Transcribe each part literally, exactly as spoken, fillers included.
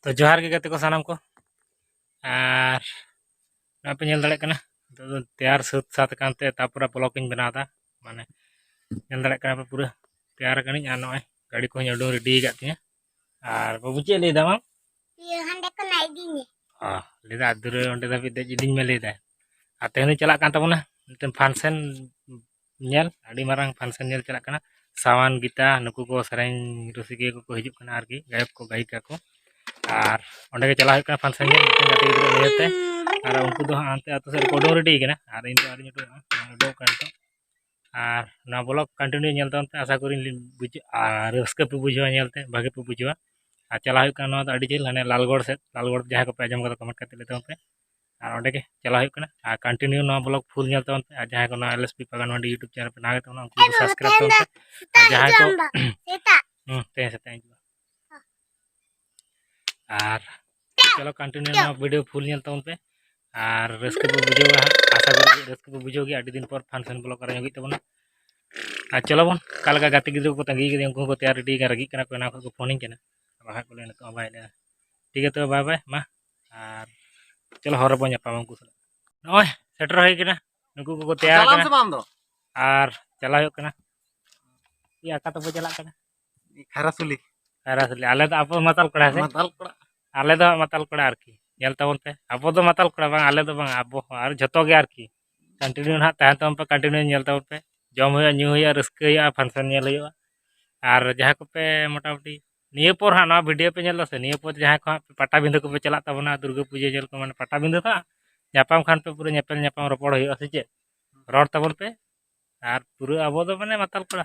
ᱛᱚ ᱡᱚᱦᱟᱨ ᱜᱮ ᱜᱟᱛᱮ ᱠᱚ ᱥᱟᱱᱟᱢ ᱠᱚ᱾ ᱟᱨ ᱱᱚᱜᱼᱚᱭ ᱯᱮ ᱧᱮᱞ ᱫᱟᱲᱮᱭᱟᱜ ᱠᱟᱱᱟ, ᱱᱤᱛᱚᱜ ᱫᱚ ᱛᱮᱭᱟᱨ ᱥᱟᱹᱛ ᱥᱟᱛ ᱟᱠᱟᱱ ᱛᱮ ᱛᱟᱨᱯᱚᱨᱮ ᱵᱞᱚᱜ ᱤᱧ ᱵᱮᱱᱟᱣ ᱮᱫᱟ᱾ ᱢᱟᱱᱮ ᱧᱮᱞ ᱫᱟᱲᱮᱭᱟᱜ ᱠᱟᱱᱟ ᱯᱮ ᱯᱩᱨᱟᱹ ᱛᱮᱭᱟᱨ ᱟᱠᱟᱱᱟᱹᱧ᱾ ᱟᱨ ᱱᱚᱜᱼᱚᱭ ᱜᱟᱹᱰᱤ ᱠᱚᱦᱚᱸᱧ ᱩᱰᱩᱝ ᱨᱮᱰᱤ ᱟᱠᱟᱫ ᱛᱤᱧᱟᱹ᱾ ᱟᱨ ᱵᱟᱹᱵᱩ ᱪᱮᱫ ᱞᱟᱹᱭ ᱫᱟ ᱢᱟᱢ? ᱤᱭᱟᱹ ᱦᱟᱸᱰᱮ ᱠᱷᱚᱱᱟᱜ ᱤᱫᱤᱧ ᱢᱮ᱾ ᱚ, ᱞᱟᱹᱭ ᱫᱟ ᱫᱩᱨᱟᱹ ᱚᱸᱰᱮ ᱫᱷᱟᱹᱵᱤᱡ ᱫᱮᱡ ᱤᱫᱤᱧ ᱢᱮ ᱞᱟᱹᱭ ᱫᱟᱭ᱾ ᱟᱨ ᱛᱮᱦᱮᱧ ᱫᱚ ᱪᱟᱞᱟᱜ ᱠᱟᱱ ᱛᱟᱵᱚᱱᱟ ᱢᱤᱫᱴᱮᱱ ᱯᱷᱟᱱᱥᱮᱱ ᱧᱮᱞ, ᱟᱹᱰᱤ ᱢᱟᱨᱟᱝ ᱯᱷᱟᱱᱥᱮᱱ ᱧᱮᱞ ᱪᱟᱞᱟᱜ ᱠᱟᱱᱟ᱾ ᱥᱟᱣᱟᱱ, ᱜᱤᱛᱟ, ᱱᱩᱠᱩ ᱠᱚ ᱥᱮᱨᱮᱧ ᱨᱩᱥᱤᱠᱤᱭᱟᱹ ᱠᱚᱠᱚ ᱦᱤᱡᱩᱜ ᱠᱟᱱᱟ ᱟᱨᱠᱤ, ᱜᱟᱭᱚᱠ ᱠᱚ, ᱜᱟᱭᱤᱠᱟ ᱠᱚ᱾ ᱟᱨ ᱚᱸᱰᱮ ᱜᱮ ᱪᱟᱞᱟᱣ ᱦᱩᱭᱩᱜ ᱠᱟᱱᱟ ᱯᱷᱟᱱᱥᱮᱱ ᱧᱮᱞ ᱢᱤᱫᱴᱮᱱ ᱜᱟᱛᱮ ᱜᱤᱫᱽᱨᱟᱹ ᱱᱤᱭᱟᱹᱛᱮ᱾ ᱟᱨ ᱩᱱᱠᱩ ᱫᱚ ᱦᱟᱸᱜ ᱦᱟᱱᱛᱮ ᱟᱹᱛᱩ ᱥᱮᱫ ᱨᱮᱠᱚ ᱩᱰᱩᱝ ᱨᱮᱰᱤ ᱠᱟᱱᱟ, ᱟᱨ ᱤᱧ ᱫᱚ ᱟᱹᱣᱨᱤᱧ ᱩᱰᱩᱝᱚᱜᱼᱟ, ᱩᱰᱩᱝ ᱠᱟᱱ ᱱᱤᱛᱚᱜ᱾ ᱟᱨ ᱱᱚᱣᱟ ᱵᱞᱚᱜ ᱠᱚᱱᱴᱤᱱᱤᱭᱩ ᱧᱮᱞ ᱛᱟᱵᱚᱱ ᱯᱮ, ᱟᱥᱟ ᱠᱚᱨᱤ ᱞᱤᱧ ᱵᱩᱡᱷᱟᱹᱣ ᱟᱨ ᱨᱟᱹᱥᱠᱟᱹ ᱯᱮ ᱵᱩᱡᱷᱟᱹᱣᱟ ᱧᱮᱞ ᱛᱮ, ᱵᱷᱟᱜᱮ ᱯᱮ ᱵᱩᱡᱷᱟᱹᱣᱟ᱾ ᱟᱨ ᱪᱟᱞᱟᱣ ᱦᱩᱭᱩᱜ ᱠᱟᱱᱟ ᱱᱚᱣᱟ ᱫᱚ ᱟᱹᱰᱤ ᱡᱷᱟᱹᱞ, ᱦᱟᱱᱮ ᱞᱟᱞᱜᱚᱲ ᱥᱮᱫ, ᱞᱟᱞᱜᱚᱲ ᱡᱟᱦᱟᱸᱭ ᱠᱚᱯᱮ ᱟᱸᱡᱚᱢ ᱠᱟᱫᱟ ᱠᱚᱢᱮᱱᱴ ᱠᱟᱛᱮ ᱞᱟᱹᱭ ᱛᱟᱵᱚᱱ ᱯᱮ᱾ ᱟᱨ ᱚᱸᱰᱮ ᱜᱮ ᱪᱟᱞᱟᱣ ᱦᱩᱭᱩᱜ ᱠᱟᱱᱟ᱾ ᱟᱨ ᱠᱚᱱᱴᱤᱱᱤᱭᱩ ᱱᱚᱣᱟ ᱵᱞᱚᱜ ᱯᱷᱩᱞ ᱧᱮᱞ ᱛᱟᱵᱚᱱ ᱯᱮ᱾ ᱟᱨ ᱡᱟᱦᱟᱸᱭ ᱠᱚ ᱱᱚᱣᱟ ᱮᱞ ᱮᱥ ᱯᱤ ᱯᱟᱜᱟᱱ ᱢᱟᱱᱰᱤ YouTube ᱪᱮᱱᱮᱞ ᱯᱮ ᱱᱟᱣᱟ ᱜᱮ ᱛᱟᱵᱚᱱᱟ, ᱩᱱᱠᱩ ᱫᱚ ᱥᱟᱵᱥᱠᱨᱟᱭᱤᱵ ᱛᱟᱵᱚᱱ ᱯᱮ᱾ ᱟᱨ ᱡᱟᱦᱟᱸᱭ ᱠᱚ ᱦᱩᱸ, ᱛᱮᱦᱮᱧ ᱥᱮᱛᱟᱜ ᱤᱧ ᱦᱤᱡᱩᱜᱼᱟ᱾ ᱟᱨ ᱪᱚᱞᱚ ᱠᱚᱱᱴᱤᱱᱤᱭᱩ ᱱᱚᱣᱟ ᱵᱷᱤᱰᱤᱭᱳ ᱯᱷᱩᱞ ᱧᱮᱞ ᱛᱟᱵᱚᱱ ᱯᱮ᱾ ᱟᱨ ᱨᱟᱹᱥᱠᱟᱹ ᱯᱮ ᱵᱩᱡᱷᱟᱹᱣᱟ ᱦᱟᱸᱜ, ᱟᱥᱟ ᱠᱚᱨᱤ ᱨᱟᱹᱥᱠᱟᱹ ᱯᱮ ᱵᱩᱡᱷᱟᱹᱣ ᱜᱮᱭᱟ᱾ ᱟᱹᱰᱤ ᱫᱤᱱ ᱯᱚᱨ ᱯᱷᱟᱱᱥᱮᱱ ᱵᱞᱚᱜ ᱟᱨᱚ ᱦᱩᱭᱩᱜ ᱛᱟᱵᱚᱱᱟ᱾ ᱟᱨ ᱪᱚᱞᱚ ᱵᱚᱱ ᱚᱠᱟ ᱞᱮᱠᱟ ᱜᱟᱛᱮ ᱜᱤᱫᱽᱨᱟᱹ ᱠᱚᱠᱚ ᱛᱟᱺᱜᱤ ᱠᱟᱫᱮᱭᱟ, ᱩᱱᱠᱩ ᱦᱚᱸᱠᱚ ᱛᱮᱭᱟᱨ ᱨᱮᱰᱤ ᱠᱟᱱᱟ, ᱨᱟᱹᱜᱤᱜ ᱠᱟᱱᱟ ᱠᱚ, ᱮᱱᱟᱝ ᱠᱷᱚᱱ ᱠᱚ ᱯᱷᱳᱱᱤᱧ ᱠᱟᱱᱟ᱾ ᱵᱟᱠᱷᱟᱡ ᱠᱚ ᱞᱟᱹᱭᱟ ᱱᱤᱛᱚᱜ ᱦᱚᱸ ᱵᱟᱭ ᱞᱟᱹᱭᱟ᱾ ᱴᱷᱤᱠ ᱜᱮᱭᱟ ᱛᱚᱵᱮ, ᱵᱟᱭ ᱵᱟᱭ, ᱢᱟ᱾ ᱟᱨ ᱪᱚᱞᱚ ᱦᱚᱨ ᱨᱮᱵᱚᱱ ᱧᱟᱯᱟᱢᱟ ᱩᱱᱠᱩ ᱥᱟᱞᱟᱜ᱾ ᱱᱚᱜᱼᱚᱭ ᱥᱮᱴᱮᱨ ᱦᱩᱭ ᱠᱟᱱᱟ, ᱱᱩᱠᱩ ᱠᱚᱠᱚ ᱛᱮᱭᱟᱨ ᱪᱟᱞᱟᱜ ᱟᱢ ᱠᱟᱱᱟ᱾ ᱥᱮ ᱵᱟᱝ ᱫᱚ? ᱟᱨ ᱪᱟᱞᱟᱣ ᱦᱩᱭᱩᱜ ᱠᱟᱱᱟ᱾ ᱤᱭᱟᱹ, ᱚᱠᱟ ᱛᱮᱵᱚ ᱪᱟᱞᱟᱜ ᱠᱟᱱᱟ? ᱠᱷᱟᱨᱟᱥᱩᱞᱤ᱾ ᱠᱷᱟᱨᱟᱥᱩᱞᱤ᱾ ᱟᱞᱮ ᱫᱚ ᱟᱵᱚ ᱢᱟᱛᱟᱞ ᱠᱚᱲᱟ ᱥᱮ? ᱢᱟᱛᱟᱞ ᱠᱚᱲᱟ᱾ ᱟᱞᱮ ᱫᱚ ᱢᱟᱛᱟᱞ ᱠᱚᱲᱟ ᱟᱨᱠᱤ᱾ ᱧᱮᱞ ᱛᱟᱵᱚᱱ ᱯᱮ᱾ ᱟᱵᱚ ᱫᱚ ᱢᱟᱛᱟᱞ ᱠᱚᱲᱟ ᱵᱟᱝ, ᱟᱞᱮ ᱫᱚ ᱵᱟᱝ, ᱟᱵᱚ ᱦᱚᱸ ᱟᱨ ᱡᱷᱚᱛᱚ ᱜᱮ ᱟᱨᱠᱤ᱾ ᱠᱚᱱᱴᱤᱱᱤᱭᱩ ᱱᱟᱦᱟᱜ ᱛᱟᱦᱮᱱ ᱛᱟᱵᱚᱱ ᱯᱮ, ᱠᱚᱱᱴᱤᱱᱤᱭᱩ ᱧᱮᱞ ᱛᱟᱵᱚᱱ ᱯᱮ᱾ ᱡᱚᱢ ᱦᱩᱭᱩᱜᱼᱟ, ᱧᱩ ᱦᱩᱭᱩᱜᱼᱟ, ᱨᱟᱹᱥᱠᱟᱹ ᱦᱩᱭᱩᱜᱼᱟ, ᱯᱷᱟᱱᱥᱮᱱ ᱧᱮᱞ ᱦᱩᱭᱩᱜᱼᱟ᱾ ᱟᱨ ᱡᱟᱦᱟᱸ ᱠᱚᱯᱮ ᱢᱚᱴᱟᱢᱩᱴᱤ ᱱᱤᱭᱟᱹ ᱯᱚᱨ ᱦᱟᱸᱜ ᱱᱚᱣᱟ ᱵᱷᱤᱰᱤᱭᱳ ᱯᱮ ᱧᱮᱞ ᱫᱟ ᱥᱮ, ᱱᱤᱭᱟᱹ ᱯᱚᱨ ᱡᱟᱦᱟᱸᱭ ᱠᱚ ᱦᱟᱸᱜ ᱯᱟᱴᱟᱵᱤᱸᱫᱷᱟᱹ ᱠᱚᱯᱮ ᱪᱟᱞᱟᱜ ᱛᱟᱵᱚᱱᱟ, ᱫᱩᱨᱜᱟᱹ ᱯᱩᱡᱟᱹ ᱧᱮᱞ ᱠᱚ, ᱢᱟᱱᱮ ᱯᱟᱴᱟᱵᱤᱸᱫᱷᱟᱹ ᱫᱚ ᱦᱟᱸᱜ ᱧᱟᱯᱟᱢ ᱠᱷᱟᱱ ᱯᱮ ᱯᱩᱨᱟᱹ ᱧᱮᱯᱮᱞ ᱧᱟᱯᱟᱢ ᱨᱚᱯᱚᱲ ᱦᱩᱭᱩᱜᱼᱟ ᱥᱮ ᱪᱮᱫ? ᱨᱚᱲ ᱛᱟᱵᱚᱱ ᱯᱮ᱾ ᱟᱨ ᱯᱩᱨᱟᱹ ᱟᱵᱚ ᱫᱚ ᱢᱟᱱᱮ ᱢᱟᱛᱟᱞ ᱠᱚᱲᱟ᱾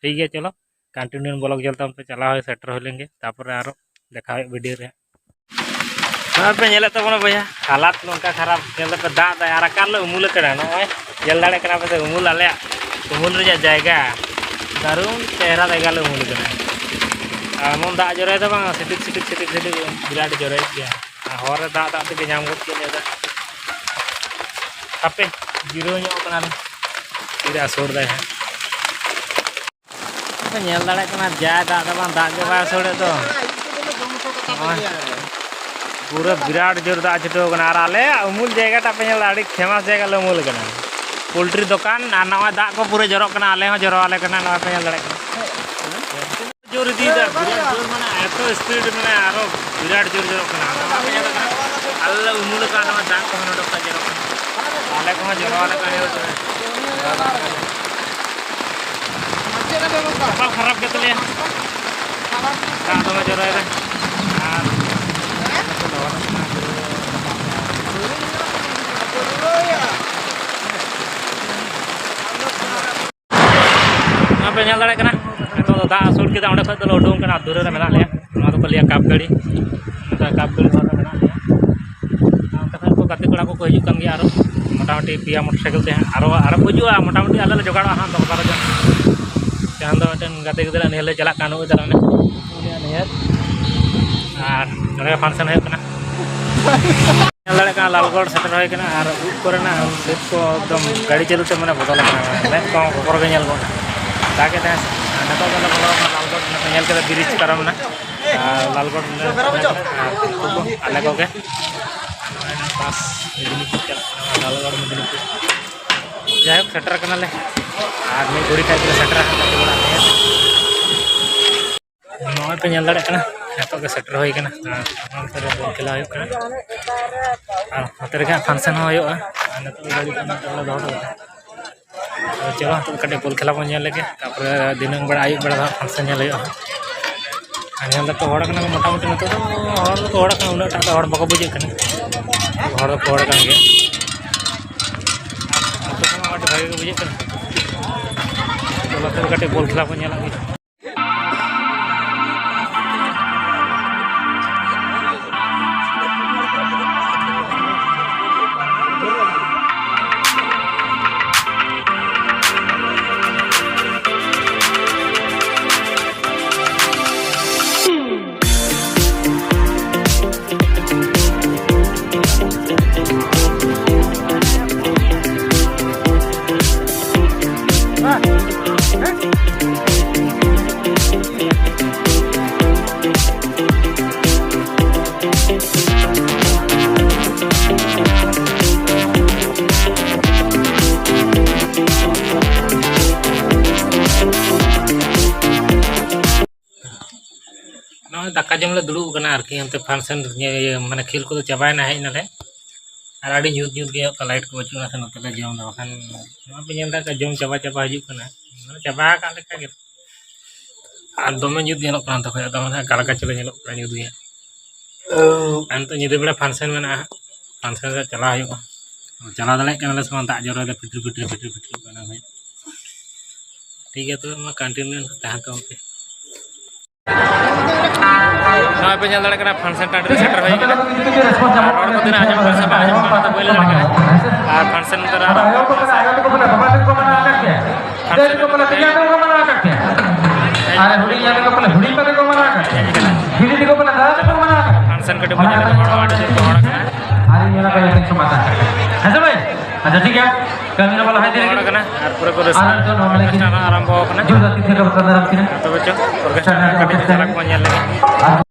ᱴᱷᱤᱠ ᱜᱮᱭᱟ, ᱪᱚᱞᱚ ᱠᱚᱱᱴᱤᱱᱤᱭᱩ ᱵᱞᱚᱜ ᱧᱮᱞ ᱛᱟᱵᱚᱱ ᱯᱮ, ᱪᱟᱞᱟᱣ ᱦᱩᱭ ᱥᱮᱴᱮᱨ ᱦᱩᱭ ᱞᱮᱱ ᱜᱮ, ᱛᱟᱨᱯᱚᱨᱮ ᱟᱨᱚ ᱫᱮᱠᱷᱟ ᱦᱩᱭᱩᱜ ᱵᱷᱤᱰᱤᱭᱳ ᱨᱮ᱾ ᱱᱚᱜᱼᱚᱭ ᱯᱮ ᱧᱮᱞᱮᱫ ᱛᱟᱵᱚᱱᱟ ᱵᱚᱭᱦᱟ, ᱦᱟᱞᱟᱛ ᱱᱚᱝᱠᱟ ᱠᱷᱟᱨᱟᱯ, ᱧᱮᱞ ᱫᱟᱯᱮ ᱫᱟᱜ ᱫᱟᱭ ᱟᱨ ᱟᱠᱟᱞ ᱞᱮ ᱩᱢᱩᱞ ᱟᱠᱟᱱᱟ᱾ ᱱᱚᱜᱼᱚᱭ ᱧᱮᱞ ᱫᱟᱲᱮᱭᱟᱜ ᱠᱟᱱᱟ ᱯᱮ ᱥᱮ, ᱩᱢᱩᱞ, ᱟᱞᱮᱭᱟᱜ ᱩᱢᱩᱞ ᱨᱮᱭᱟᱜ ᱡᱟᱭᱜᱟ, ᱫᱟᱨᱩᱱ ᱪᱮᱦᱨᱟ ᱡᱟᱭᱜᱟ ᱞᱮ ᱩᱢᱩᱞ ᱟᱠᱟᱱᱟ᱾ ᱟᱨ ᱮᱢᱚᱱ ᱫᱟᱜ ᱡᱚᱨᱚᱭ ᱫᱟ ᱵᱟᱝ, ᱥᱤᱴᱤᱠ ᱥᱤᱴᱤᱠ ᱥᱤᱴᱤᱠ ᱥᱤᱴᱤᱠ ᱵᱤᱨᱟᱴ ᱡᱚᱨᱚᱭᱮᱫ ᱜᱮᱭᱟ᱾ ᱟᱨ ᱦᱚᱨ ᱨᱮ ᱫᱟᱜ ᱫᱟᱜ ᱛᱮᱜᱮ ᱧᱟᱢ ᱜᱚᱫ ᱠᱮᱫ ᱞᱮᱭᱟ ᱫᱟᱜ᱾ ᱦᱟᱯᱮ, ᱡᱤᱨᱟᱹᱣ ᱧᱚᱜ ᱠᱟᱱᱟᱞᱮ, ᱛᱤᱨᱮ ᱟᱥᱚᱲ ᱫᱟᱭ ᱦᱟᱸᱜ᱾ ᱯᱮ ᱧᱮᱞ ᱫᱟᱲᱮᱭᱟᱜ ᱠᱟᱱᱟ, ᱡᱟ ᱫᱟᱜ ᱫᱚ ᱵᱟᱝ, ᱫᱟᱜ ᱜᱮ ᱵᱟᱭ ᱟᱹᱥᱩᱲᱮᱫ ᱫᱚ᱾ ᱯᱩᱨᱟᱹ ᱵᱤᱨᱟᱴ ᱡᱳᱨ ᱫᱟᱜ ᱪᱷᱩᱴᱟᱹᱣ ᱠᱟᱱᱟ᱾ ᱟᱨ ᱟᱞᱮ ᱩᱢᱩᱞ ᱡᱟᱭᱜᱟᱴᱟᱜ ᱯᱮ ᱧᱮᱞ ᱮᱫᱟ, ᱟᱹᱰᱤ ᱯᱷᱮᱢᱟᱥ ᱡᱟᱭᱜᱟ ᱞᱮ ᱩᱢᱩᱞ ᱠᱟᱱᱟ᱾ ᱯᱳᱞᱴᱨᱤ ᱫᱚᱠᱟᱱ, ᱟᱨ ᱱᱚᱜᱼᱚᱭ ᱫᱟᱜ ᱠᱚ ᱯᱩᱨᱟᱹ ᱡᱚᱨᱚᱜ ᱠᱟᱱᱟ, ᱟᱞᱮ ᱦᱚᱸ ᱡᱚᱨᱚ ᱟᱞᱮ ᱠᱟᱱᱟ, ᱱᱚᱜᱼᱚᱭ ᱯᱮ ᱧᱮᱞ ᱫᱟᱲᱮᱭᱟᱜ ᱠᱟᱱᱟ᱾ ᱡᱳᱨ ᱤᱫᱤᱭᱮᱫᱟ, ᱵᱤᱨᱟᱴ ᱡᱳᱨ, ᱢᱟᱱᱮ ᱮᱛᱚ ᱥᱯᱤᱰ, ᱢᱟᱱᱮ ᱟᱨᱚ ᱵᱤᱨᱟᱴ ᱡᱳᱨ ᱡᱚᱨᱚᱜ ᱠᱟᱱᱟ᱾ ᱱᱚᱜᱼᱚᱭ ᱯᱮ ᱧᱮᱞ ᱫᱟᱲᱮᱭᱟᱜ ᱠᱟᱱᱟ, ᱟᱞᱮ ᱞᱮ ᱩᱢᱩᱞ ᱟᱠᱟᱱ, ᱱᱚᱜᱼᱚᱭ ᱫᱟᱜ ᱠᱚᱦᱚᱸ ᱱᱚᱰᱮ ᱠᱷᱚᱱ ᱡᱚᱨᱚᱜ ᱠᱟᱱᱟ᱾ ᱟᱞᱮ ᱠᱚᱦᱚᱸ ᱡᱚᱨᱚ ᱟᱞᱮ ᱠᱟᱱᱟ, ᱧᱮᱞ ᱯᱮ᱾ ᱠᱚᱯᱟᱞ ᱠᱷᱟᱨᱟᱯ ᱜᱮ ᱛᱟᱞᱮᱭᱟ᱾ ᱫᱟᱜ ᱫᱚᱢᱮ ᱡᱚᱨᱚᱭᱮᱫᱟ᱾ ᱟᱨ ᱱᱚᱣᱟ ᱯᱮ ᱧᱮᱞ ᱫᱟᱲᱮᱭᱟᱜ ᱠᱟᱱᱟ, ᱱᱤᱛᱚᱜ ᱫᱚ ᱫᱟᱜ ᱟᱹᱥᱩᱲ ᱠᱮᱫᱟ, ᱚᱸᱰᱮ ᱠᱷᱚᱡ ᱫᱚᱞᱮ ᱩᱰᱩᱝ ᱠᱟᱱᱟ, ᱫᱷᱩᱨᱟᱹ ᱨᱮ ᱢᱮᱱᱟᱜ ᱞᱮᱭᱟ᱾ ᱱᱚᱣᱟ ᱫᱚᱠᱚ ᱞᱟᱹᱭᱟ ᱠᱟᱯ ᱜᱟᱹᱲᱤ, ᱱᱚᱝᱠᱟ ᱠᱟᱯ ᱜᱟᱹᱲᱤ ᱱᱚᱣᱟ ᱫᱚ ᱢᱮᱱᱟᱜ ᱞᱮᱭᱟ᱾ ᱟᱨ ᱚᱱᱛᱮ ᱠᱷᱚᱱ ᱠᱚ ᱜᱟᱛᱮ ᱠᱚᱲᱟ ᱠᱚᱠᱚ ᱦᱤᱡᱩᱜ ᱠᱟᱱ ᱜᱮᱭᱟ ᱟᱨᱚ, ᱢᱚᱴᱟᱢᱩᱴᱤ ᱯᱮᱭᱟ ᱢᱚᱴᱚᱨ ᱥᱟᱭᱠᱮᱞ ᱛᱮ ᱦᱟᱸᱜ ᱟᱨᱚ, ᱟᱨᱚ ᱠᱚ ᱦᱤᱡᱩᱜᱼᱟ, ᱢᱚᱴᱟᱢᱩᱴᱤ ᱟᱞᱮ ᱞᱮ ᱡᱚᱜᱟᱲᱚᱜᱼᱟ ᱦᱟᱸᱜ ᱫᱚᱥ ᱵᱟᱨᱚ ᱡᱚᱱ᱾ ᱛᱮᱦᱮᱧ ᱫᱚ ᱢᱤᱫᱴᱮᱱ ᱜᱟᱛᱮ ᱜᱤᱫᱽᱨᱟᱹ ᱱᱤᱭᱟᱹ ᱞᱮ ᱪᱟᱞᱟᱜ ᱠᱟᱱ, ᱩᱱᱤ ᱛᱟᱞᱮ ᱢᱮ᱾ ᱩᱱᱤᱭᱟᱜ ᱱᱤᱭᱟᱹ ᱟᱨ ᱱᱚᱰᱮ ᱯᱷᱟᱱᱥᱮᱱ ᱦᱩᱭᱩᱜ ᱠᱟᱱᱟ᱾ ᱧᱮᱞ ᱫᱟᱲᱮᱭᱟᱜ ᱠᱟᱱᱟ ᱞᱟᱞᱜᱚᱲ ᱥᱮᱴᱮᱨ ᱦᱩᱭ ᱠᱟᱱᱟ ᱟᱨ ᱩᱵ ᱠᱚᱨᱮᱱᱟᱜ ᱥᱮᱯ ᱠᱚ ᱮᱠᱫᱚᱢ ᱜᱟᱹᱰᱤ ᱪᱟᱹᱞᱩ ᱛᱮ ᱢᱟᱱᱮ ᱵᱚᱫᱚᱞ ᱟᱠᱟᱱᱟ, ᱢᱮᱫ ᱠᱚᱦᱚᱸ ᱠᱚᱠᱚᱨ ᱜᱮ ᱧᱮᱞ ᱜᱚᱫ ᱮᱱᱟ᱾ ᱫᱟᱜ ᱮ ᱛᱟᱦᱮᱸ ᱥᱮ᱾ ᱟᱨ ᱱᱤᱛᱚᱜ ᱫᱚᱞᱮ ᱵᱚᱞᱚ ᱟᱠᱟᱱᱟ ᱞᱟᱞᱜᱚᱲ, ᱱᱚᱛᱮ ᱧᱮᱞ ᱠᱮᱫᱟ ᱵᱨᱤᱡᱽ ᱯᱟᱨᱚᱢ ᱮᱱᱟ᱾ ᱟᱨ ᱞᱟᱞᱜᱚᱲ ᱨᱮ ᱟᱨ ᱩᱱᱠᱩ ᱠᱚ ᱟᱞᱮ ᱠᱚᱜᱮ ᱵᱟᱥ ᱢᱮᱫᱽᱱᱤᱯᱩᱨ ᱪᱟᱞᱟᱜ ᱠᱟᱱᱟ, ᱞᱟᱞᱜᱚᱲ ᱢᱮᱫᱽᱱᱤᱯᱩᱨ᱾ ᱡᱟᱭᱦᱳᱠ, ᱥᱮᱴᱮᱨ ᱠᱟᱱᱟᱞᱮ ᱟᱨ ᱢᱤᱫ ᱜᱷᱩᱲᱤ ᱠᱷᱟᱡ ᱜᱮᱞᱮ ᱥᱮᱴᱮᱨᱟ ᱦᱟᱸᱜ ᱜᱟᱛᱮ ᱠᱚᱲᱟ ᱱᱤᱭᱟᱹ᱾ ᱱᱚᱜᱼᱚᱭ ᱯᱮ ᱧᱮᱞ ᱫᱟᱲᱮᱭᱟᱜ ᱠᱟᱱᱟ, ᱱᱤᱛᱚᱜ ᱜᱮ ᱥᱮᱴᱮᱨ ᱦᱩᱭ ᱠᱟᱱᱟ᱾ ᱟᱨ ᱱᱚᱛᱮ ᱨᱮ ᱵᱚᱞ ᱠᱷᱮᱞᱟ ᱦᱩᱭᱩᱜ ᱠᱟᱱᱟ, ᱟᱨ ᱱᱚᱛᱮ ᱨᱮᱜᱮ ᱦᱟᱸᱜ ᱯᱷᱟᱱᱥᱮᱱ ᱦᱚᱸ ᱦᱩᱭᱩᱜᱼᱟ᱾ ᱟᱨ ᱱᱤᱛᱚᱜ ᱫᱚ ᱜᱟᱹᱰᱤ ᱠᱚ ᱱᱚᱛᱮ ᱨᱮᱞᱮ ᱫᱚᱦᱚ ᱦᱚᱴᱚ ᱠᱟᱫᱟ᱾ ᱟᱫᱚ ᱪᱚᱞᱚ, ᱱᱤᱛᱚᱜ ᱫᱚ ᱠᱟᱹᱴᱤᱡ ᱵᱚᱞ ᱠᱷᱮᱞᱟ ᱵᱚᱱ ᱧᱮᱞ ᱞᱮᱜᱮ, ᱛᱟᱨᱯᱚᱨᱮ ᱫᱷᱤᱱᱟᱹᱝ ᱵᱮᱲᱟ, ᱟᱹᱭᱩᱵ ᱵᱮᱲᱟ ᱫᱚ ᱦᱟᱸᱜ ᱯᱷᱟᱱᱥᱮᱱ ᱧᱮᱞ ᱦᱩᱭᱩᱜᱼᱟ ᱦᱟᱸᱜ᱾ ᱟᱨ ᱧᱮᱞ ᱫᱚᱠᱚ ᱦᱚᱲ ᱠᱟᱱᱟ ᱠᱚ, ᱢᱚᱴᱟᱢᱩᱴᱤ ᱱᱤᱛᱚᱜ ᱫᱚ ᱦᱚᱲ ᱫᱚᱠᱚ ᱦᱚᱲ ᱠᱟᱱᱟ, ᱩᱱᱟᱹᱜ ᱴᱟᱜ ᱫᱚ ᱦᱚᱲ ᱵᱟᱠᱚ ᱵᱩᱡᱷᱟᱹᱜ ᱠᱟᱱᱟ, ᱦᱚᱲ ᱫᱚᱠᱚ ᱦᱚᱲ ᱠᱟᱱ ᱜᱮᱭᱟ᱾ ᱟᱨ ᱟᱹᱛᱩ ᱠᱚᱦᱚᱸ ᱟᱹᱰᱤ ᱵᱷᱟᱜᱮ ᱜᱮ ᱵᱩᱡᱷᱟᱹᱜ ᱠᱟᱱᱟ᱾ ᱪᱚᱞᱚ, ᱛᱚᱵᱮ ᱠᱟᱹᱴᱤᱡ ᱵᱚᱞ ᱠᱷᱮᱞᱟ ᱵᱚᱱ ᱧᱮᱞ ᱟᱜ ᱜᱮ᱾ ᱫᱟᱠᱟ ᱡᱚᱢ ᱞᱮ ᱫᱩᱲᱩᱵ ᱟᱠᱟᱱᱟ ᱟᱨᱠᱤ, ᱚᱱᱛᱮ function, ᱤᱭᱟᱹ, ᱤᱭᱟᱹ, ᱢᱟᱱᱮ ᱠᱷᱮᱞ ᱠᱚᱫᱚ ᱪᱟᱵᱟᱭᱮᱱᱟ, ᱦᱮᱡ ᱱᱟᱞᱮ᱾ ᱟᱨ ᱟᱹᱰᱤ ᱧᱩᱛ ᱧᱩᱛ ᱜᱮ ᱦᱩᱭᱩᱜ ᱠᱟᱱᱟ, light ᱠᱚ ᱵᱟᱹᱪᱩᱜ ᱟᱱᱟ ᱥᱮ, ᱱᱚᱛᱮ ᱞᱮ ᱡᱚᱢ ᱮᱫᱟ᱾ ᱵᱟᱠᱷᱟᱱ ᱱᱚᱣᱟ ᱯᱮ ᱧᱮᱞ ᱮᱫᱟ, ᱡᱚᱢ ᱪᱟᱵᱟ ᱪᱟᱵᱟ ᱦᱤᱡᱩᱜ ᱠᱟᱱᱟ, ᱢᱟᱱᱮ ᱪᱟᱵᱟ ᱟᱠᱟᱱ ᱞᱮᱠᱟ ᱜᱮ᱾ ᱟᱨ ᱫᱚᱢᱮ ᱧᱩᱛ ᱧᱮᱞᱚᱜ ᱠᱟᱱᱟ ᱚᱱᱛᱮ ᱠᱷᱚᱱ, ᱟᱫᱚ ᱢᱟᱱᱮ ᱦᱟᱞᱠᱟ ᱪᱚᱞᱮ ᱧᱮᱞᱚᱜ ᱠᱟᱱᱟ ᱧᱩᱛ ᱜᱮ᱾ ᱟᱨ ᱱᱤᱛᱚᱜ ᱧᱤᱫᱟᱹ ᱵᱮᱲᱟ function ᱢᱮᱱᱟᱜᱼᱟ, function ᱨᱮ ᱪᱟᱞᱟᱣ ᱦᱩᱭᱩᱜᱼᱟ᱾ ᱪᱟᱞᱟᱣ ᱫᱟᱲᱮᱭᱟᱜ ᱠᱟᱱᱟᱞᱮ ᱥᱮ ᱵᱟᱝ, ᱫᱟᱜ ᱡᱚᱨᱚᱭᱮᱫᱟ, ᱯᱷᱤᱴᱤᱨ ᱯᱷᱤᱴᱤᱨ ᱯᱷᱤᱴᱤᱨ ᱯᱷᱤᱴᱤᱨ ᱠᱟᱱᱟ ᱵᱷᱟᱭ᱾ ᱴᱷᱤᱠ ᱜᱮᱭᱟ, ᱛᱚᱵᱮ ᱢᱟ continue ᱛᱟᱦᱮᱱ ᱛᱟᱵᱚᱱ ᱯᱮ᱾ ᱱᱚᱜᱼᱚᱭ ᱯᱮ ᱧᱮᱞ ᱫᱟᱲᱮᱭᱟᱜ ᱠᱟᱱᱟ, function ᱴᱟᱺᱰᱤ ᱨᱮ ᱥᱮᱴᱮᱨ ᱦᱩᱭ ᱠᱟᱱᱟ᱾ ᱟᱨ ᱨᱚᱲ ᱠᱚ ᱛᱤᱱᱟᱹᱜ ᱟᱸᱡᱚᱢᱚᱜ ᱠᱟᱱᱟ ᱥᱮ ᱵᱟᱝ ᱟᱸᱡᱚᱢᱚᱜ ᱠᱟᱱᱟ, ᱚᱱᱟ ᱫᱚ ᱵᱟᱹᱧ ᱞᱟᱹᱭ ᱫᱟᱲᱮᱭᱟᱜ ᱠᱟᱱᱟ᱾ ᱟᱨ function ᱱᱚᱛᱮ ᱨᱮ ᱟᱨᱟᱢᱵᱷᱚ ᱠᱟᱱᱟ ᱥᱮ᱾ function ᱠᱟᱹᱴᱤᱡ ᱧᱮᱞ ᱞᱮᱜᱮ᱾ ᱟᱨ ᱦᱩᱰᱤᱧ ᱧᱮᱞ ᱞᱮᱜᱮ ᱵᱚᱞᱮ, ᱦᱩᱰᱤᱧ ᱯᱟᱨᱮ ᱠᱚ ᱢᱟᱱᱟᱣ ᱟᱠᱟᱫ ᱯᱮᱭᱟ᱾ ᱦᱤᱰᱤᱧ ᱫᱤᱠᱩ ᱵᱚᱞᱮ ᱫᱟᱫᱟ ᱛᱟᱠᱚ ᱢᱟᱱᱟᱣ ᱟᱠᱟᱫ ᱯᱮᱭᱟ᱾ function ᱠᱟᱹᱴᱤᱡ ᱵᱚᱱ ᱧᱮᱞ ᱞᱮᱜᱮ, ᱦᱚᱲ ᱟᱹᱰᱤ ᱡᱳᱨ ᱠᱚ ᱦᱚᱲ ᱠᱟᱱᱟ᱾ ᱟᱨ ᱤᱧ ᱚᱱᱟ ᱠᱚ ᱡᱚᱛᱚᱧ ᱥᱚᱢᱟᱫᱷᱟᱱ ᱠᱟᱜ ᱠᱟᱱᱟ᱾ ᱦᱮᱸ ᱥᱮ ᱵᱷᱟᱹᱭ? ᱟᱪᱪᱷᱟ, ᱴᱷᱤᱠ ᱜᱮᱭᱟ᱾ ᱠᱟᱹᱢᱤ ᱨᱮᱵᱚᱱ ᱞᱟᱦᱟ ᱤᱫᱤ ᱦᱚᱲ ᱞᱮᱜᱮ᱾ ᱠᱟᱱᱟ, ᱟᱨ ᱯᱩᱨᱟᱹ ᱠᱚ ᱨᱟᱹᱥᱠᱟᱹ᱾ ᱟᱨ ᱱᱤᱛᱚᱜ ᱱᱚᱣᱟ ᱞᱟᱹᱜᱤᱫ ᱚᱨᱠᱮᱥᱴᱨᱟ ᱦᱚᱸ ᱟᱨᱟᱢᱵᱷᱚ ᱠᱟᱱᱟ᱾ ᱡᱳᱨ ᱟᱛᱮ ᱛᱮ ᱠᱚ ᱯᱨᱚᱫᱷᱟᱱ ᱠᱤᱱᱟ᱾ ᱛᱚᱵᱮ ᱪᱚ, ᱚᱨᱠᱮᱥᱴᱨᱟ ᱨᱮᱱᱟᱜ ᱠᱟᱹᱴᱤᱡ ᱡᱷᱟᱞᱟᱠ ᱵᱚᱱ ᱧᱮᱞ ᱞᱮᱜᱮ᱾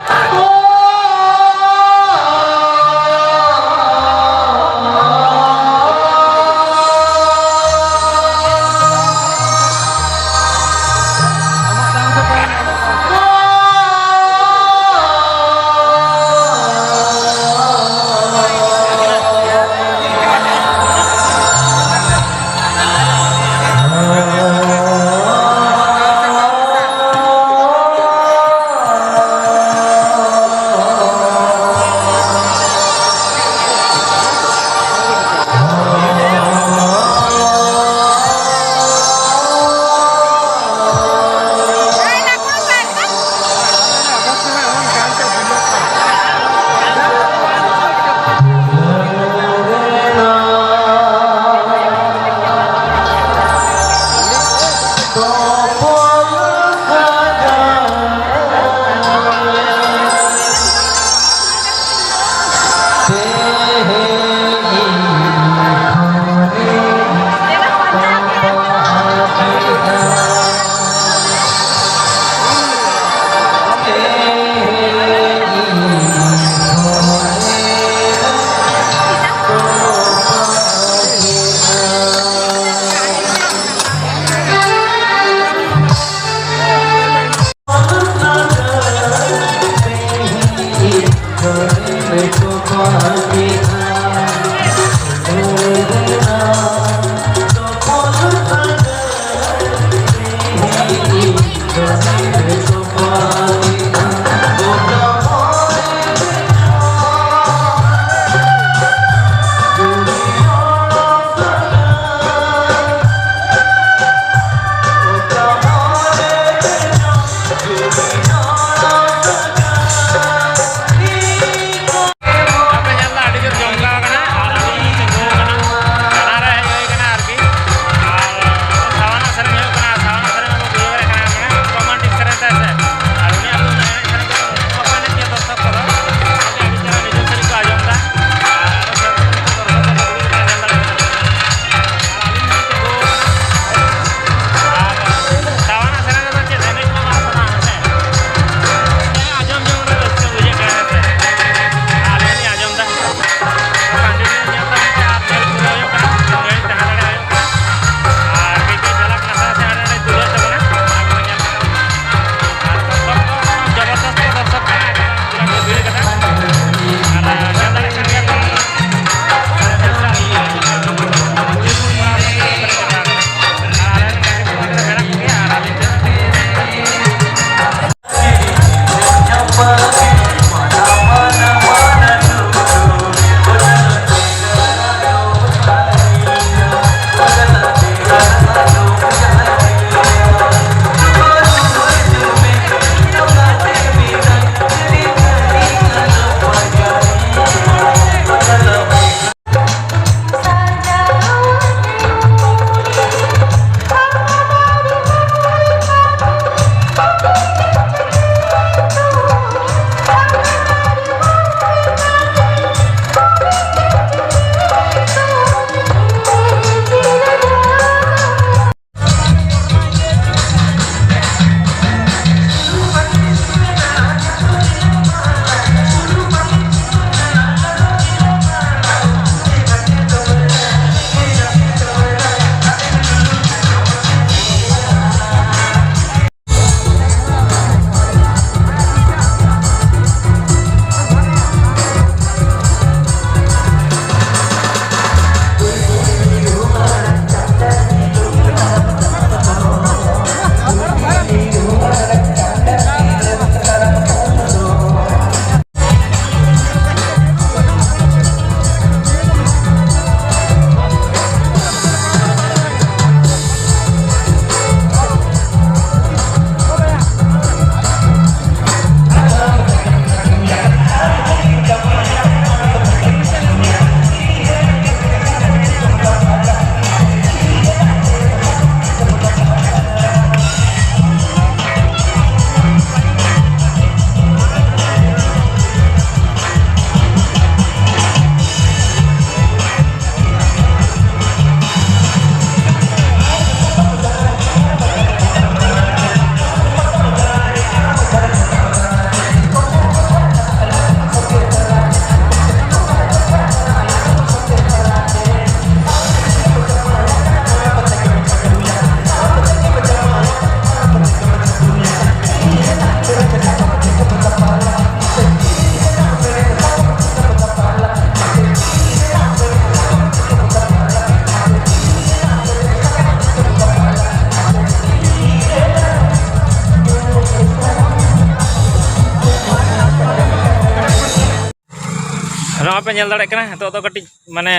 ᱱᱚᱣᱟ ᱯᱮ ᱧᱮᱞ ᱫᱟᱲᱮᱭᱟᱜ ᱠᱟᱱᱟ, ᱱᱤᱛᱚᱜ ᱫᱚ ᱠᱟᱹᱴᱤᱡ ᱢᱟᱱᱮ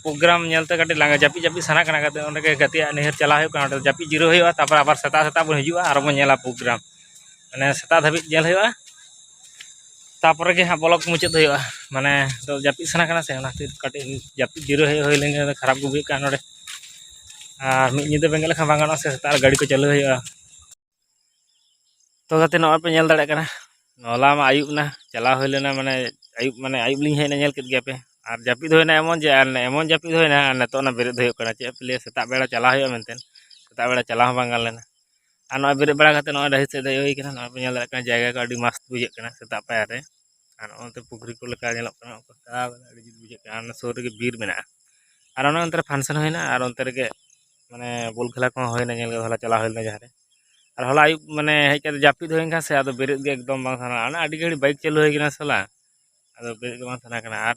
ᱯᱨᱳᱜᱨᱟᱢ ᱧᱮᱞᱛᱮ ᱠᱟᱹᱴᱤᱡ ᱞᱟᱸᱜᱟ, ᱡᱟᱹᱯᱤᱫ ᱡᱟᱹᱯᱤᱫ ᱥᱟᱱᱟ ᱠᱟᱱᱟ, ᱠᱟᱹᱴᱤᱡ ᱚᱸᱰᱮ ᱜᱮ ᱜᱟᱛᱮᱭᱟᱜ ᱱᱟᱹᱭᱦᱟᱹᱨ ᱪᱟᱞᱟᱣ ᱦᱩᱭᱩᱜ ᱠᱟᱱᱟ, ᱚᱸᱰᱮ ᱡᱟᱹᱯᱤᱫ ᱡᱤᱨᱟᱹᱣ ᱦᱩᱭᱩᱜᱼᱟ, ᱛᱟᱨᱯᱚᱨ ᱟᱵᱟᱨ ᱥᱮᱛᱟᱜ ᱥᱮᱛᱟᱜ ᱵᱚᱱ ᱦᱤᱡᱩᱜᱼᱟ, ᱟᱨ ᱵᱚᱱ ᱧᱮᱞᱟ ᱯᱨᱳᱜᱨᱟᱢ᱾ ᱢᱟᱱᱮ ᱥᱮᱛᱟᱜ ᱫᱷᱟᱹᱵᱤᱡ ᱧᱮᱞ ᱦᱩᱭᱩᱜᱼᱟ, ᱛᱟᱨᱯᱚᱨᱮ ᱜᱮ ᱦᱟᱸᱜ ᱵᱞᱚᱜ ᱢᱩᱪᱟᱹᱫ ᱦᱩᱭᱩᱜᱼᱟ᱾ ᱢᱟᱱᱮ ᱱᱤᱛᱚᱜ ᱡᱟᱹᱯᱤᱫ ᱥᱟᱱᱟ ᱠᱟᱱᱟ ᱥᱮ, ᱚᱱᱟ ᱠᱷᱟᱹᱛᱤᱨ ᱠᱟᱹᱴᱤᱡ ᱡᱟᱹᱯᱤᱫ ᱡᱤᱨᱟᱹᱣ ᱦᱮᱡ ᱦᱩᱭ ᱞᱮᱱ ᱜᱮ, ᱠᱷᱟᱨᱟᱯ ᱜᱮ ᱵᱩᱡᱷᱟᱹᱜ ᱠᱟᱱᱟ ᱱᱚᱰᱮ᱾ ᱟᱨ ᱢᱤᱫ ᱧᱤᱫᱟᱹ ᱵᱮᱸᱜᱮᱫ ᱞᱮᱠᱷᱟᱱ ᱵᱟᱝ ᱜᱟᱱᱚᱜᱼᱟ ᱥᱮ, ᱥᱮᱛᱟᱜ ᱨᱮ ᱜᱟᱹᱰᱤ ᱠᱚ ᱪᱟᱹᱞᱩ ᱦᱩᱭᱩᱜᱼᱟ᱾ ᱛᱚ ᱜᱟᱛᱮ, ᱱᱚᱜᱼᱚᱭ ᱯᱮ ᱧᱮᱞ ᱫᱟᱲᱮᱭᱟᱜ ᱠᱟᱱᱟ, ᱦᱚᱞᱟ ᱢᱟ ᱟᱹᱭᱩᱵ ᱮᱱᱟ, ᱪᱟᱞᱟᱣ ᱦᱩᱭ ᱞᱮᱱᱟ, ᱢᱟᱱᱮ ᱟᱹᱭᱩᱵ, ᱢᱟᱱᱮ ᱟᱹᱭᱩᱵ ᱞᱤᱧ ᱦᱮᱡ ᱮᱱᱟ, ᱧᱮᱞ ᱠᱮᱫ ᱜᱮᱭᱟ ᱯᱮ᱾ ᱟᱨ ᱡᱟᱹᱯᱤᱫ ᱦᱩᱭᱱᱟ ᱮᱢᱚᱱ ᱡᱮ, ᱟᱨ ᱮᱢᱚᱱ ᱡᱟᱹᱯᱤᱫ ᱦᱩᱭᱱᱟ, ᱟᱨ ᱱᱤᱛᱚᱜ ᱚᱱᱟ ᱵᱮᱨᱮᱫ ᱦᱩᱭᱩᱜ ᱠᱟᱱᱟ᱾ ᱪᱮᱫ ᱯᱮ ᱞᱟᱹᱭᱟ, ᱥᱮᱛᱟᱜ ᱵᱮᱲᱟ ᱪᱟᱞᱟᱣ ᱦᱩᱭᱩᱜᱼᱟ ᱢᱮᱱᱛᱮ, ᱥᱮᱛᱟᱜ ᱵᱮᱲᱟ ᱪᱟᱞᱟᱣ ᱦᱚᱸ ᱵᱟᱝ ᱜᱟᱱ ᱞᱮᱱᱟ᱾ ᱟᱨ ᱱᱚᱜᱼᱚᱭ ᱵᱮᱨᱮᱫ ᱵᱟᱲᱟ ᱠᱟᱛᱮ ᱱᱚᱜᱼᱚᱭ ᱰᱟᱹᱦᱤ ᱥᱮᱫ ᱦᱮᱡ ᱦᱩᱭ ᱠᱟᱱᱟ᱾ ᱱᱚᱜᱼᱚᱭ ᱯᱮ ᱧᱮᱞ ᱫᱟᱲᱮᱭᱟᱜ ᱠᱟᱱᱟ, ᱡᱟᱭᱜᱟ ᱠᱚ ᱟᱹᱰᱤ ᱢᱟᱥᱛ ᱵᱩᱡᱷᱟᱹᱜ ᱠᱟᱱᱟ ᱥᱮᱛᱟᱜ ᱯᱟᱭᱟᱨ ᱨᱮ᱾ ᱟᱨ ᱱᱚᱜᱼᱚ ᱱᱚᱛᱮ ᱯᱩᱠᱷᱨᱤ ᱠᱚ ᱞᱮᱠᱟ ᱧᱮᱞᱚᱜ ᱠᱟᱱᱟ, ᱚᱱᱠᱟ ᱪᱟᱞᱟᱣ ᱠᱟᱱᱟ, ᱟᱹᱰᱤ ᱡᱩᱛ ᱵᱩᱡᱷᱟᱹᱜ ᱠᱟᱱᱟ᱾ ᱟᱨ ᱚᱱᱟ ᱥᱩᱨ ᱨᱮᱜᱮ ᱵᱤᱨ ᱢᱮᱱᱟᱜᱼᱟ᱾ ᱟᱨ ᱚᱱᱟ ᱚᱱᱛᱮ ᱨᱮ function ᱦᱩᱭᱱᱟ, ᱟᱨ ᱚᱱᱛᱮ ᱨᱮᱜᱮ ᱢᱟᱱᱮ ᱵᱚᱞ ᱠᱷᱮᱞᱟ ᱠᱚᱦᱚᱸ ᱦᱩᱭᱱᱟ, ᱧᱮᱞ ᱠᱟᱛᱮ ᱦᱚᱞᱟ ᱪᱟᱞᱟᱣ ᱦᱩᱭ ᱞᱮᱱᱟ ᱡᱟᱦᱟᱸ ᱨᱮ᱾ ᱟᱨ ᱦᱚᱞᱟ ᱟᱹᱭᱩᱵ ᱢᱟᱱᱮ ᱦᱮᱡ ᱠᱟᱛᱮ ᱡᱟᱹᱯᱤᱫ ᱦᱩᱭᱮᱱ ᱠᱷᱟᱱ ᱥᱮ, ᱟᱫᱚ ᱵᱮᱨᱮᱫ ᱜᱮ ᱮᱠᱫᱚᱢ ᱵᱟᱝ ᱥᱟᱱᱟ᱾ ᱚᱱᱟ ᱟᱹᱰᱤ ᱜᱷᱟᱹᱲᱤᱡ ᱵᱟᱭᱤᱠ ᱪᱟᱹᱞᱩ ᱦᱩᱭ ᱠᱟᱱᱟ ᱥᱟᱞᱟ, ᱟᱫᱚ ᱵᱮᱨᱮᱫ ᱜᱮ ᱵᱟᱝ ᱥᱟᱱᱟ ᱠᱟᱱᱟ᱾ ᱟᱨ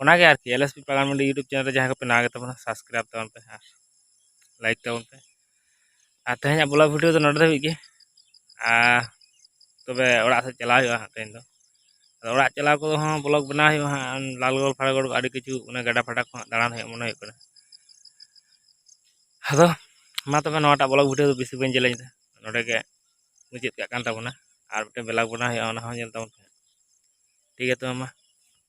ᱚᱱᱟᱜᱮ ᱟᱨᱠᱤ, LSP ᱯᱟᱜᱟᱱ ᱢᱟᱹᱱᱰᱤ YouTube channel ᱨᱮ ᱡᱟᱦᱟᱸᱭ ᱠᱚᱯᱮ ᱱᱟᱣᱟ ᱜᱮᱛᱟ ᱵᱚᱱᱟ, subscribe ᱛᱟᱵᱚᱱ ᱯᱮ ᱟᱨ like ᱛᱟᱵᱚᱱ ᱯᱮ᱾ ᱟᱨ ᱛᱮᱦᱮᱧᱟᱜ vlog video ᱫᱚ ᱱᱚᱰᱮ ᱫᱷᱟᱹᱵᱤᱡ ᱜᱮ᱾ ᱟᱨ ᱛᱚᱵᱮ ᱚᱲᱟᱜ ᱥᱮᱫ ᱪᱟᱞᱟᱣ ᱦᱩᱭᱩᱜᱼᱟ ᱦᱟᱸᱜ ᱛᱮᱦᱮᱧ ᱫᱚ᱾ ᱟᱫᱚ ᱚᱲᱟᱜ ᱪᱟᱞᱟᱣ ᱠᱚᱫᱚ ᱦᱚᱸ vlog ᱵᱮᱱᱟᱣ ᱦᱩᱭᱩᱜᱼᱟ ᱦᱟᱸᱜ, ᱞᱟᱞᱜᱚᱲ ᱯᱷᱟᱞᱜᱚᱲ ᱟᱹᱰᱤ ᱠᱤᱪᱷᱩ ᱚᱱᱟ ᱜᱟᱰᱟ ᱯᱷᱟᱰᱟ ᱠᱚ ᱦᱟᱸᱜ ᱫᱟᱬᱟᱱ ᱦᱩᱭᱩᱜᱼᱟ ᱢᱚᱱᱮ ᱦᱩᱭᱩᱜ ᱠᱟᱱᱟ᱾ ᱟᱫᱚ ᱢᱟ ᱛᱚᱵᱮ, ᱱᱚᱣᱟᱴᱟᱜ vlog video ᱫᱚ ᱵᱮᱥᱤ ᱵᱟᱹᱧ ᱡᱮᱞᱮᱧ ᱮᱫᱟ, ᱱᱚᱰᱮ ᱜᱮ ᱢᱩᱪᱟᱹᱫ ᱠᱟᱜ ᱠᱟᱱ ᱛᱟᱵᱚᱱᱟ᱾ ᱟᱨ ᱢᱤᱫᱴᱮᱱ vlog ᱵᱮᱱᱟᱣ ᱦᱩᱭᱩᱜᱼᱟ, ᱚᱱᱟ ᱦᱚᱸ ᱧᱮᱞ ᱛᱟᱵᱚᱱ ᱯᱮ᱾ ᱴᱷᱤᱠ ᱜᱮᱭᱟ, ᱛᱚᱵᱮ ᱢᱟ᱾